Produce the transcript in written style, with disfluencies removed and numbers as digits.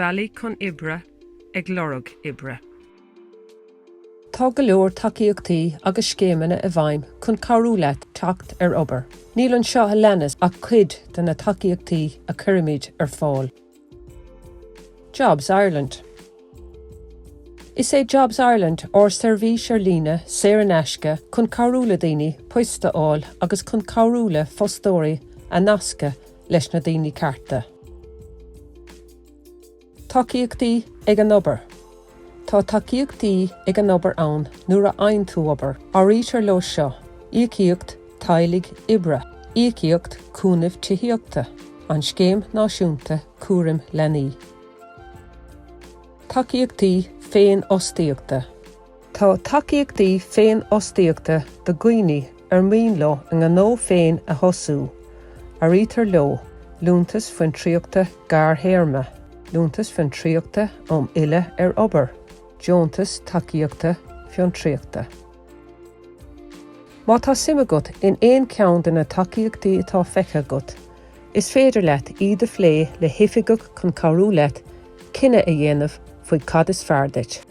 Bealaí chun Oibre, Ag lorg oibre. Tá go leor tacaíochtaí agus scéimeanna i bhfeidhm chun cabhrú leat teacht ar obair. Níl anseo a leanas ach cuid de na tacaíochtaí a chuirimid ar fáil. Jobs Ireland Is é Jobs Ireland ár seirbhís ar líne saor in aisce chun cabhrú le daoine poist a fháil agus chun cabhrú le fostóirí a nascadh leis na daoine cearta. Tacaíochtaí ag an obair Tá tacaíochtaí ag an obair ann nuair a fhaigheann tú obair. Áirítear leo seo, Íocaíocht Teaghlaigh Oibre, Íocaíocht Cúnaimh Tithíochta, an Scéim Náisiúnta Cúraim Leanaí. Tacaíochtaí Féinfhostaíochta Tá tacaíochtaí féinfhostaíochta do dhaoine ar mian leo a ngnó féin a thosú. Áirítear leo, Liúntas Fiontraíochta Gearrthéarma, Liúntas Fiontraíochta um Fhilleadh ar Obair, Deontas Tacaíochta Fiontraíochta. Má tá suim agat in aon cheann de na tacaíochtaí atá feicthe agat, is féidir leat iad a phlé le hoifigeach chun cabhrú leat cinneadh a dhéanamh faoi cad is fearr duit.